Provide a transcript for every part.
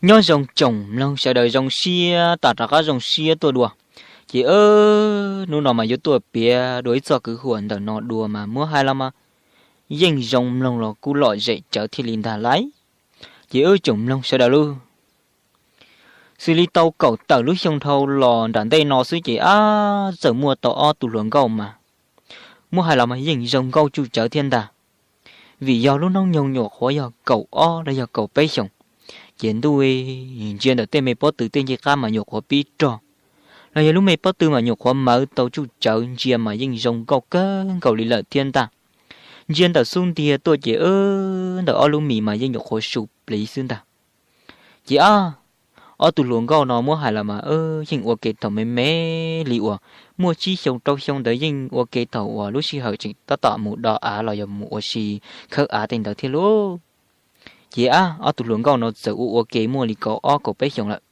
Nyob zoo tsoom mloog sawv daws zoo siab tas rov qab zoo siab tuaj dua. Ces hnub no mas yuav tuaj piav dua ib txoj kwv huam ntawm no dua mas muab hais los mas yeej zoo mloog los kuj lom zem tsawv thiaj li ntag lauj. Ces wb tsoom mloog sawv daws lauj, xws li tau kaum tawm lub xyoo dhau los nram ntej no xwb ces ab txawm muaj tau ob tug hluas nkauj mas muab hais los mas yeej zoo nkauj tsuj tsawv thiab ntag. Vim yog lub hnub nyoog nyuam qhuav yog kaum ob los yog kaum peb xyoos, ces ntuj, ntsia ntawm tej me pob tw tej ncej qab mas nyuam qhuav pib rog, los yog lub me pob tw mas nyuam qhuav mawv tau tsuj tsawv, ntsia mas yeej zoo nkauj kawg nkaus li lawm thiab ntag. Ntsia ntawm xub ntiag tuaj ces ntawm ob lub mis mas yeej nyuam qhuav su pliv xwb ntag. Ces ab, ob tug hluas nkauj no muab hais los mas yeej ua ke thaum me me li uas muaj tsib xyoo rau xyoo ntawd yeej ua ke thaum uas lub sij hawm tseem tab tom mus do av los yog mus ua si khawb av tej ntawd thiab lauj. Ces ab, ob tug hluas nkauj no txawm ua ua ke muaj li kaum ob kaum peb xyoos lawm.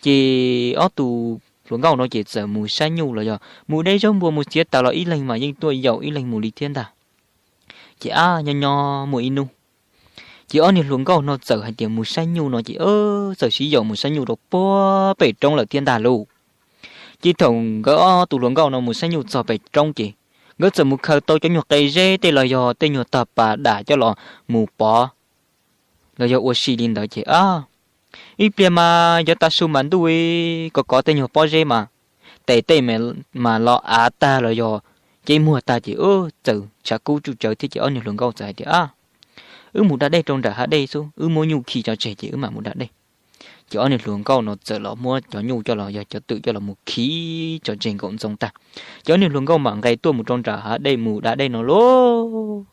Ces ob tug hluas nkauj no ces txawm mus saib nyuj los yog mus de zaub npua mus txiav taws los ib leeg mas yeej tuaj yaum ib leeg mus li thiab ntag. Ces ab, nyob nyob muaj ib hnub, ces ob niag hluas nkauj no txawm hais tias mus saib nyuj no ces txawm sib yaum mus saib nyuj rau puag pem roob lawm thiab ntag lauj. Ces thaum nkawd ob tug hluas nkauj no mus saib nyuj txog pem roob ces nkawd txawm mus khaws tau cov nyuag qe zeb tej los yog tej nyuag tog pas dam coj los mus pov los yog ua si li ntawd ces ab, ib pliag mas yuav tav su mas ntuj, kov kov tej nyuag pob zeb mas tes tej mas los av tag los yog ceb muag tag ces txawm tshav kub tsuj tsawv thiab ces ob niag hluas nkauj txawm hais tias ab, wb mus da dej rau nram hav dej xwb, wb muab nyuj khi tso tseg ces wb mam mus da dej. Ces ob niag hluas nkauj no txawm los muab cov nyuj coj los yog cov twm coj los mus khi tso tseg nkaum ntxoo tag, ces ob niag hluas nkauj mam nqes tuaj mus rau nram hav dej mus da dej no lauj.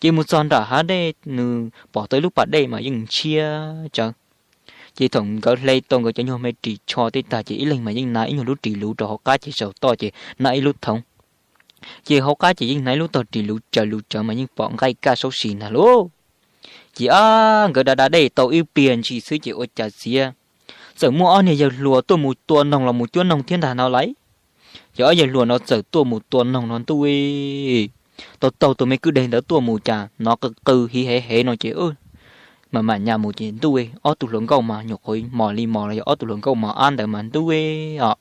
Ces mus txog nram hav dej nws pom tau ib lub pas dej mas yeej ntshiab tsawv. Ces thaum nkawd hle tau nkawd cov nyuag me ris tsho tej tag ces ib leeg mas yeej hnav ib nyuag lub ris luv rau hauv qab ces saum toj ces hnav ib lub thoov. Ces hauv qab ces yeej hnav ib lub tog ris luv tsawv luv tsawv mas yeej pom nqaij kaj saub sis ntag lauj. Ces ab, nkawd da da dej tau ib pliag ntshis xwb ces ua cas txiav txawm muaj ob niag yawg hluas tuaj mus tua noog los mus cuab noog thiab ntag no lauj. Ces ob yawg hluas no txawm tuaj mus tua noog no ntuj, tau taug tus me kwj deg ntawd tuaj mus cas hnov qw qw hiv hev hev no ces mam mam nyas mus ces ntuj, ob tug hluas nkauj mas nyuam qhuav mos li mos los yog ob tug hluas nkauj mos ab ntawd mas ntuj os,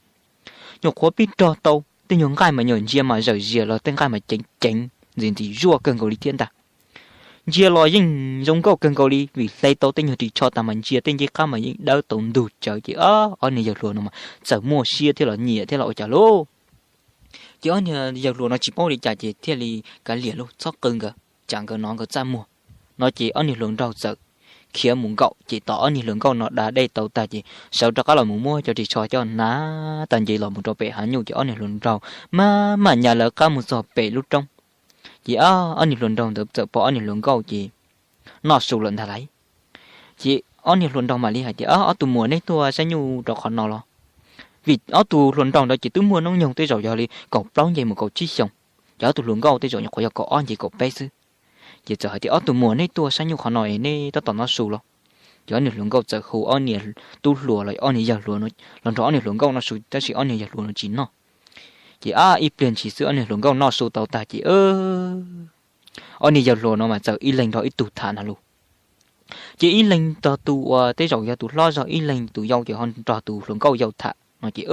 nyuam qhuav pib rog tau tej nyuag nqaij mas nyuam ntsia mas zawm zias los tej nqaij mas ceev ceev ntxim ntxim zuaj kawg nkaus li thiab ntag. Ntsia los yeej zoo nkauj kawg nkaus li vim hle tau tej nyuag ris tsho tas mas ntsia tej ncej qab mas yeej dawb tau ntug tsawv ces ob niag yawg hluas no mas txawm muaj siab thiab los nyiam thiab los ua cas lauj. Ces ob niag yawg hluas no tsis paub li cas ces thiaj li kav liam lauj, txhob qw nkawd tsam nkawd hnov nkawd txaj muag no ces ob niag hluas nraug txawm khiav mus nkaum ces tos ob niag hluas nkauj no da dej tau tag ces sawv rov qab los mus muab cov ris tsho coj hnav tag nce los mus rau pem hav nyuj ces ob niag hluas nraug maj mam nyas lawv qab mus txog pem lub roob. Ces ob niag hluas nraug ntawd txawm pom ob niag hluas nkauj ces noj su lawm ntag lauj. Ces ob niag hluas nraug mam li hais tias, ob tug muam, nej tuaj saib nyuj rau qhov no los? Vim ob tug hluas nraug ntawd ces twb muaj hnub nyoog tej zaum yog li kaum plaub nce mus kaum tsib xyoos, ces ob tug hluas nkauj tej zaum nyuam qhuav yog kaum ob nce kaum peb xwb. Ces txawm hais tias, ob tug muam, nej tuaj saib nyuj qhov no es nej tab tom noj su los? Ces ob niag hluas nkauj txawm hu ob niag tub hluas los ob niag yawg hluas no los nrog ob niag hluas nkauj noj su tab sis ob niag yawg hluas no tsis noj. Ces ib pliag ntshis xwb ob niag hluas nkauj noj su tau tag ces ob niag yawg hluas no mas txawm ib leeg nrog ib tug tham na lus. Ces ib leeg nrog tus uas tej zaum yog tus hlob zog, ib leeg tus yau ces ho nrog tus hluas nkauj yau tham no ces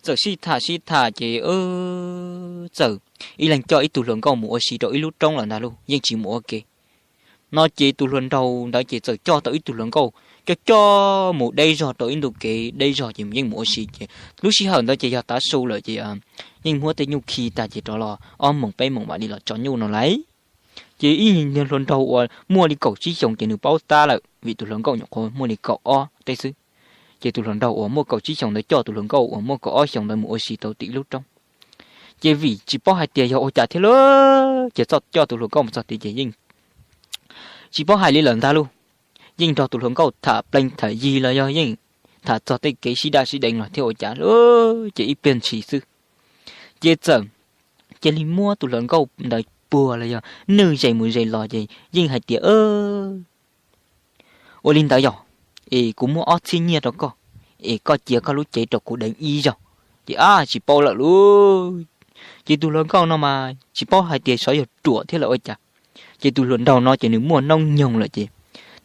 txawm sib tham sib tham ces txawm ib leeg coj ib tug hluas nkauj mus ua si rau ib lub roob lawm ntag lauj, yeej tsis mus ua ke. No ces tus hluas nraug ntawd ces txawm coj tau ib tug hluas nkauj, coj coj mus deb zog rau ib ntu kev deb zog ces yeej mus ua si ces lub sij hawm ntawd ces yog tav su lawm ces yeej muab tej nyuj khi tag ces rov los ob moos peb moos mam li los tso nyuj no lauj. Ces ib niag hluas nraug uas muaj li kaum tsib xyoos ces nws paub tab lawm vim tus hluas nkauj nyuam qhuav muaj li kaum ob tej xwb. Ces tus hluas nraug uas muaj kaum tsib xyoos ntawd coj tus hluas nkauj uas muaj kaum ob xyoos ntawd mus ua si tau tim lub roob. Ces vim tsis paub hais tias yog ua cas thiab lauj, ces txoj coj tus hluas nkauj mus txog tid ces yeej tsis paub hais li lawm ntag lauj. Yeej nrog tus hluas nkauj tham plees tham yig los yog yeej tham txog tej kev sib daj sib deev los thiab ua cas lauj, ces ib pliag ntshis xwb ces txawm cia li muab tus hluas nkauj ntawd puag los yog nwj zes mus zes los ces yeej hais tias, ua li ntawd yog es kuv muab ob txhiab nyiaj rau koj es koj cia koj lub cev rau kuv deev ib zaug. Ces ab tsis paub lawm lauj. Ces tus hluas nkauj no mas tsis paub hais tias xyov yog ruam thiab los ua cas, ces tus hluas nraug no ces nws muaj hnub nyoog lawm ces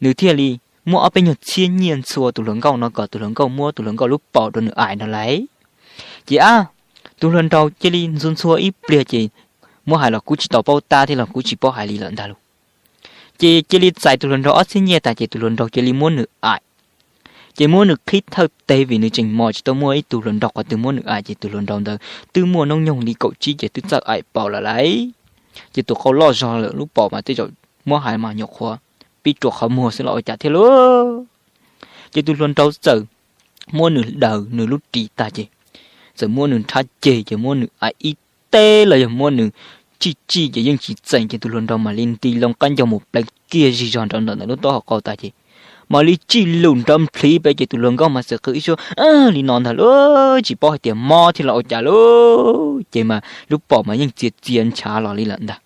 nws thiaj li muab ob peb nyuag txhiab nyiaj ntxhua tus hluas nkauj no kom tus hluas nkauj muab tus hluas nkauj lub paum rau nws aim no lauj. Ces ab, tus hluas nraug cia li ntxhua ntxhua ib pliag ces muab hais los kuj tsis tau paub tab thiab los kuj tsis paub hais li lawm ntag lauj. Ces cia li txais tus hluas nraug ob txhiab nyiaj tas ces tus hluas nraug cia li muab nws aim. Ces muab nws qhib thawj teg vim nws tseem mos tsis tau muaj ib tug hluas nraug qhov twg muab nws aim ces tus hluas nraug ntawd twb muaj hnub nyoog li kaum tsib ces twb txawj aim paum lawm lauj. Ces tus qau loj zog lawm lub paum mas tej zaum muab hais mas nyuam qhuav pib rua qhov muag xwb los ua cas thiab lauj. Ces tus hluas nraug txawm muab nws daws nws lub ris tag ces txawm muab nws nrhab ceg ces muab nws aim ib teg los yog muab nws tsij tsij ces yeej tsis txeem ces tus hluas nraug mam li nti loo qab ncaug mus pleev kiag zig zog nrov ntawm ntawm lub taub hau qau tas ces mam li tsij lus nrov nplhiv pem ces tus hluas nkauj mas txawm qw ib suab li no ntag lauj, tsis paub hais tias mob thiab los ua cas lauj. Ces mas lub paum mas yeej txia txia ntshav los li lawm ntag.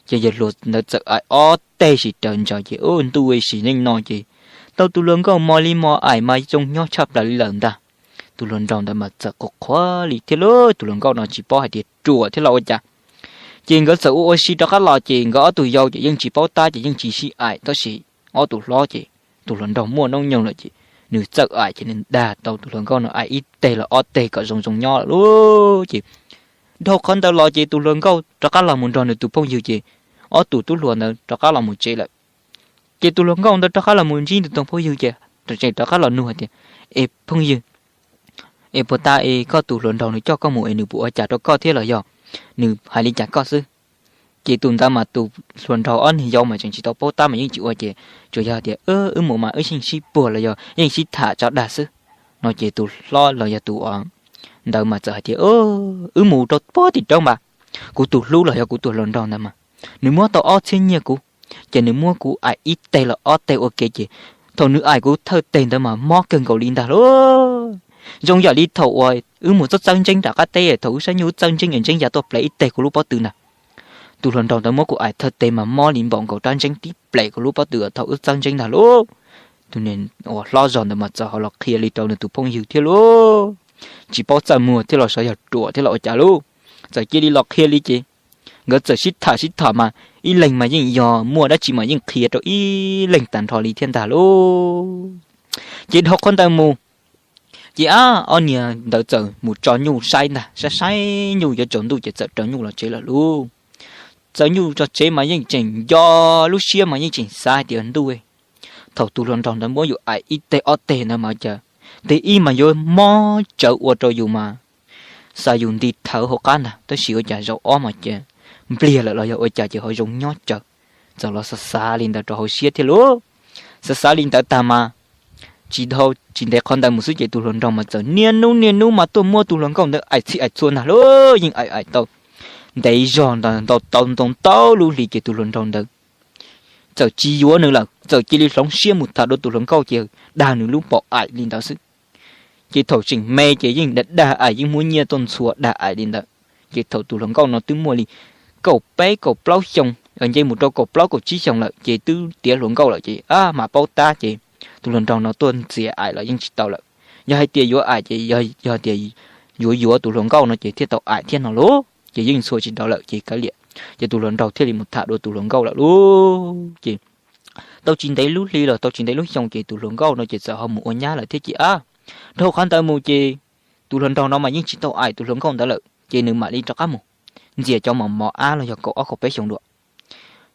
Ces yawg hluas ntawd txawm aim ob teg sis raws ntsaws ces ua ntuj sim neej no ces tau tus hluas nkauj mos li mos aim mas zoo nyob tshaj plaws li lawm ntag. Tus hluas nraug ntawd mas txawm qhuav qhuav li thiab lauj, tus hluas nkauj no tsis paub hais tias ruam thiab los ua cas. Ces nkawd txawm ua ua si rov qab los ces nkawd ob tug yau ces yeej tsis paub tab ces yeej tsis sib aim tab sis ob tug hlob ces tus hluas nraug muaj hnub nyoog lawm ces nws txawj aim ces nws dag tau tus hluas nkauj no aim ib teg los ob teg kom zoo zoo nyob lawm lauj. Ces dhau qhov ntawd los ces tus hluas nkauj rov qab los mus nrog nws tus phooj ywg ces ob tug tub hluas ntawd rov qab los mus tsev lawm. Ces tus hluas nkauj ntawd rov qab los mus ntsib nws tus phooj ywg ces tseem rov qab los nug hais tias, Es phooj ywg, es puas tas es koj tus hluas nraug nws coj koj mus es nws puas ua cas rau koj thiab los yog nws hais li cas koj xwb? Ces tus ntawd mas tus hluas nraug ob niag yau mas tseem tsis tau paub tab mas yeej tsis ua ces tsuas yog tias, Wb mus mas wb yeej sib puag los yog yeej sib tham tso dag xwb. No ces tus hlob los yog tus ntawd mas txawm hais tias, Wb mus rau puag tim roob mas kuv tus hlub los yog kuv tus hluas nraug ntawd mas nws muab tau ob txhiab nyiaj kuv, ces nws muab kuv aim ib teg los ob teg ua ke ces thaum nws aim kuv thawj teg ntawd mas mob kawg nkaus li ntag lauj. Zoo yam li thaum uas wb mus txawb txawb ntseeb nram qab teb thaum wb saib nyuj wb txawb ntseeb es ntseeb ya tuaj plev ib teg kuv lub pob tw ntag. Tus hluas nraug ntawd muab kuv aim thawj teg mas mob li npaum nkaus rab ntseeb tib plev kuv lub pob tw thaum wb txawb ntseeb ntag lauj. Tus niag uas hlob zog ntawd mas txawm ho los qhia li rau nws tus phooj ywg thiab lauj. Tsis paub txaj muag thiab los xyov yog ruam thiab los ua cas lauj. Txawm cia li los qhia li ces nkawd txawm sib tham sib tham mas ib leeg mas yeej yog muaj dab tsi mas yeej qhia rau ib leeg tag nrho li thiab ntag lauj. Ces dhau qhov ntawd mus ces ab, ob niag ntawd txawm mus tso nyuj saib ntag, saib saib nyuj yuav tsaus ntuj ces txawm raws nyuj los tsev lawm lauj. Txawm nyuj tso tsev mas yeej tseem nco lub siab mas yeej tseem xav hais tias ntuj, thaum tus hluas nraug ntawd muab yus aim ib teg ob teg ntawd mas cas teg ib mas yuav mob tsawv ua rau yus mas xav yus nti thawv hauv qab ntag, tab sis ua cas zaum ob mas cas npliag lawm los yog ua cas ces ho zoo nyob tsawv. Txawm los xav xav li ntawd rau hauv siab thiab lauj. Xav xav li ntawd tag mas tsis dhau tsis ntev qhov ntawd mus xwb ces tus hluas nraug mas txawm niaj hnub niaj hnub mas tuaj muab tus hluas nkauj ntawd aim txhij aim txhua ntag lauj, yeej aim aim tau ntev zog ntau ntau ntau ntau lub hlis ces tus hluas nraug ntawd txawm tsis yuav nws lawm, txawm cia li hloov siab mus tham dua tus hluas nkauj ces dag nws lub paum aim li ntawd xwb. Ces thaum tseem me ces yeej dag aim, yeej muab nyiaj tuaj ntxhua dag aim li ntawd. Ces thaum tus hluas nkauj no twb muaj li kaum peb kaum plaub xyoo, nce mus rau kaum plaub kaum tsib xyoo lawm ces twb tiav hluas nkauj lawm ces ab mam paub tab ces tus hluas nraug no tuaj ntxias aim los yeej tsis tau lawm. Yog hais tias yuav aim ces yog tias yuav yuav tus hluas nkauj no ces thiaj tau aim thiab no lauj, ces yeej ntxhua tsis tau lawm ces kav liam. Ces tus hluas nraug thiaj li mus tham dua tus hluas nkauj lawm lauj. Ces tau tsis ntev lub hli los tau tsis ntev lub xyoo ces tus hluas nkauj no ces txawm ho mus ua nyab lawm thiab ces ab, dhau qhov ntawd mus ces tus hluas nraug no mas yeej tsis tau aim tus hluas nkauj ntawd lawm ces nws mam li rov qab mus ntxias cov mos mos ab los yog kaum ob kaum peb xyoo dua.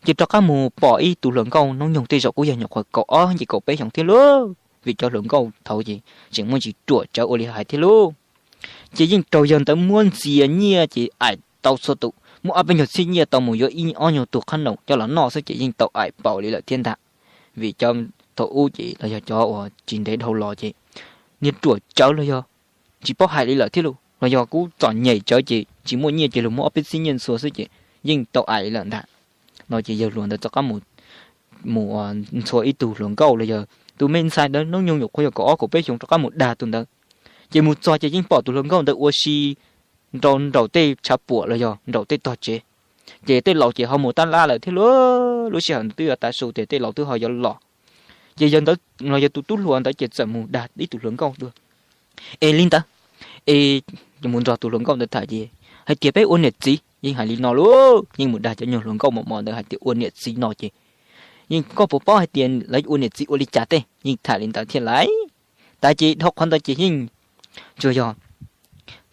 Ces rov qab mus pom ib tug hluas nkauj hnub nyoog tej zaum kuj yog nyuam qhuav kaum ob nce kaum peb xyoo thiab lauj, vim cov hluas nkauj thaud ces tseem muaj ntsis ruam tsawv ua li hais thiab lauj. Ces yeej raug yawg ntawd muab ntxias nyiaj ces aim tau txhua tus, muab ob peb nyuag txhiab nyiaj tau mus yuav ib ob nyuag tus qhob noom coj los noj xwb ces yeej tau aim paum li lawm thiab ntag. Vim cov thaum ub ces los yog cov uas tsis ntev dhau los ces niag ruam tsawv los yog tsis paub hais li lawm thiab lauj, los yog kuj txom nyem tsawv ces tsis muaj nyiaj ces luag muab ob peb txhiab nyiaj ntxhua xwb ces yeej tau aim li lawm ntag. No ces yawg hluas ntawd rov qab mus mus ntxhua ib tug hluas nkauj los yog tus me ntxhais ntawd hnub nyoog nyuam qhuav yog kaum ob kaum peb xyoo rov qab mus dag tus ntawd. Ces mus txog ces yeej pom tus hluas nkauj ntawd ua si nraum tej tshav puam los yog nraum tej tog tsev. Ces tej laus ces ho mus tab lab lawm thiab lauj, lub sij hawm ntawd twb yuav tav su ces tej laus twb ho yuav los. Ces yawg ntawd los yog tus tub hluas ntawd ces txawm mus dag ib tug hluas nkauj dua, Es li ntawd, es mus nrog tus hluas nkauj ntawd tham ces hais tias peb ua niam txiv, yeej hais li no lauj, yeej mus dag cov nyuag hluas nkauj mos mos ntawd hais tias ua niam txiv no ces Yeej koj puas paub hais tias lawv ua niam txiv ua li cas tej? Yeej tham li ntawd thiab lais. Tag ces dhau qhov ntawd ces yeej tsuas yog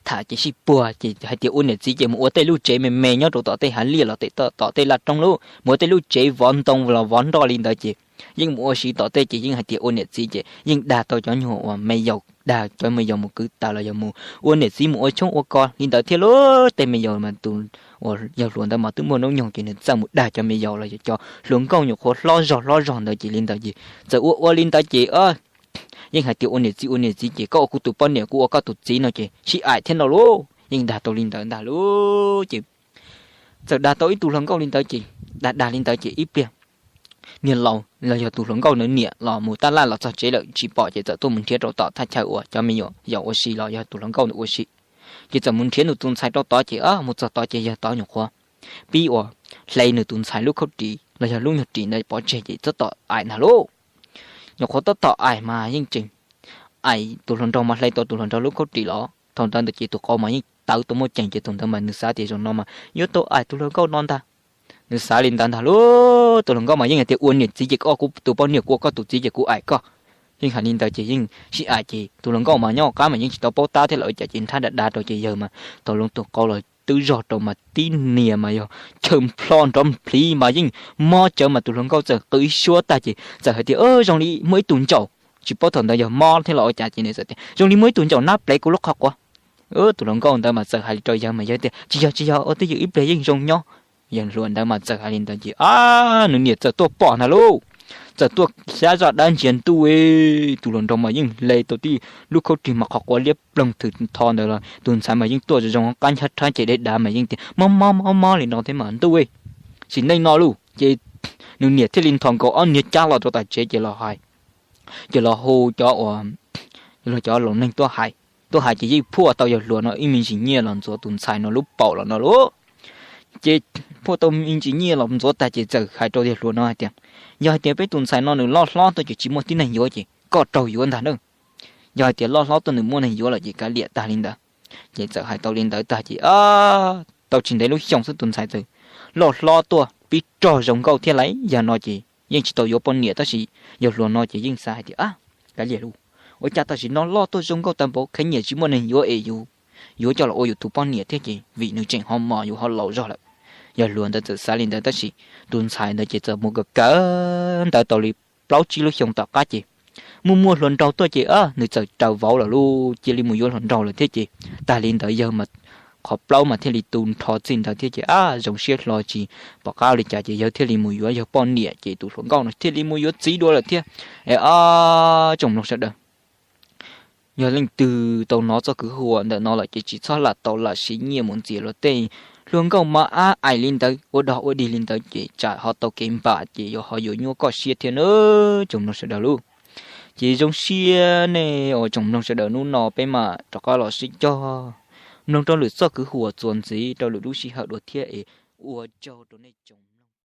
tham ces sib puag ces hais tias ua niam txiv ces mus ua tej lub tsev me me nyob rau tom tej hav liaj los tom tej laj roob lub, mus ua tej lub tsev vov ntoo los vov nroj li ntawd ces yeej mus ua si tom tej ces yeej hais tias ua niam txiv ces yeej dag tau cov nyuag uas me yaus, dag cov me yaus mus kwv taws los yog mus ua niam txiv mus ua tshoob ua kos li ntawd thiab lub. Tej me yaus mas tus uas yog hluas ntawd mas twb muaj hnub nyoog ces nws txawj mus dag cov me yaus los yog cov hluas nkauj nyuam qhuav hlob zog hlob zog ntawd ces li ntawd ces txawm ua ua li ntawd ces yeej hais tias ua niam txiv ua niam txiv ces koj ua kuv tus poj niam kuv ua koj tus txiv no ces sib aim thiab no lauj. Yeej dag tau li ntawd ntag lauj ces txawm dag tau ib tug hluas nkauj li ntawd ces dag dag li ntawd ces ib pliag niag laus los yog tus hluas nkauj nws niam los mus tab laj los txog tsev lawm tsis pom ces txawm tuaj mus nrhiav rau tom thaj chaw uas cov me nyuam yaus ua si los yog tus hluas nkauj ntawd ua si. Ces txawm mus nrhiav nws tus ntxhais rau tod ces mus txog tod ces yawg tod nyuam qhuav pib uas hle nws tus ntxhais lub khaub ris los yog lub nyuag ris ntawd pov tseg ces tab tom aim ntag lauj. Nyuam qhuav tab tom aim mas yeej tseem aim tus hluas nraug mas hle tau tus hluas nraug lub khaub ris los thaum ntawd ntawd ces tus qau mas yeej tawv tau muaj ceem ces thaum ntawd mas nws xav tias zaum no mas yuav tau aim tus hluas nkauj no ntag. Nws xav li ntawd ntag lauj. Tus hluas nkauj mas yeej hais tias ua niam txiv ces koj ua kuv tus poj niam kuv ua koj tus txiv ces kuv aim koj. Yeej hais li ntawd ces yeej sib aim ces tus hluas nkauj mas nyob qab mas yeej tsis tau paub tab thiab lawm ua cas ces nrhab dav dav rau ces yawg mas thaum loo tus qau los twb zog rau mas tib niag mas yog chaw nplho nrov nplhiv mas yeej mob cawv mas tus hluas nkauj txawm qw ib suab tag ces txawm hais tias zoo li muaj ib tug ntsaum, tsis paub thaum ntawd yog mob thiab los ua cas ces nws txawm tias zoo li muaj ib tug ntsaum nab plev kuv lub qhov quav. Tus hluas nkauj ntawd mas txawm hais li rau yawg mas yawg tias tsis yog tsis yog ua twj ywm ib pliag yeej zoo nyob. Yawg hluas ntawd mas txawm hais li ntawd ces a nws niam txawm tuaj pom ntag lauj. Txawm tuaj xyab zaj dab ntsia ntuj, tus hluas nraug mas yeej hle tau tib lub khaub rig mas qhov quav liab ploog thwm tho ntawd los tus ntxhais mas yeej tuaj zoo zoo qab nchab rhab ces deb dav mas yeej tias mob mob mob mob li no thiab mas ntuj, sim neej no lauj ces nws niam thiaj li nthos nkaus ob niag cab los rau tom tsev ces los hais, ces los hu cov uas cov laus neeg tuaj hais, tuaj hais ces yeej phuaj tau yawg hluas no ib me ntsis nyiaj los ntxuav tus ntxhais no lub paum los no lauj. Ces phuaj tau me ntsis nyiaj los ntxuav tag ces txawm hais rau yawg hluas no hais tias yog hais tias peb tus ntxhais no nws loj hlob tuaj ces tsis muaj tib neeg yuav ces koj raug yuav ntag na. Yog hais tias loj hlob tuaj nws muaj neeg yuav lawm ces kav liam tag li ntawd. Ces txawm hais tau li ntawd tag ces tau tsis ntev lub xyoo xwb tus ntxhais txawm loj hlob tuaj pib rog zoo nkauj thiab lais. Yog no ces yeej tsis tau yuav poj niam tab sis yawg hluas no ces yeej xav hais tias kav liam lauj, ua cas tam sim no loj tuaj zoo nkauj tag npaum kheev nyiam tsis muaj neeg yuav es yus yuav coj los ua yus tus poj niam thiab ces vim nws tseem ho mos yus ho laus zog lawm. Yawg hluas ntawd txawm xav li ntawd tab sis tus ntxhais ntawd ces txawm mus kawm kawm ntawv tau li plaub tsib lub xyoo tom qab ces muaj muaj hluas nraug tuaj ces nws txawm raws vauv lawm lauj, cia li mus yuav hluas nraug lawm thiab ces tag li ntawd yawg mas qhov plaub mas thiaj li tu nrho txij ntawd thiab ces a zoo siab hlo tsis pom qab ua li cas ces yawg thiaj li mus yuav yawg poj niam ces tus hluas nkauj no thiaj li mus yuav txiv dua lawm thiab. Es tsoom mloog sawv daws, yog leej twg tau hnov txoj kwv huam ntawm no lawm ces tsis txhob lam tau lam siv nyiaj mus ntxias luag tej hluas nkauj mas ab aim li ntawd ua dog ua dig li ntawd ces tsam ho tau kev npam ces yuav ho yuav nyuaj koj siab thiab na tsoom mloog sawv daws lauj. Ces zoo siab nej uas tsoom mloog sawv daws hnub no peb mam rov qab los sib cog mloog rau lwm txoj kwv huam txuas ntxiv rau lwm lub sij hawm dua thiab es ua tsaug rau nej tsoom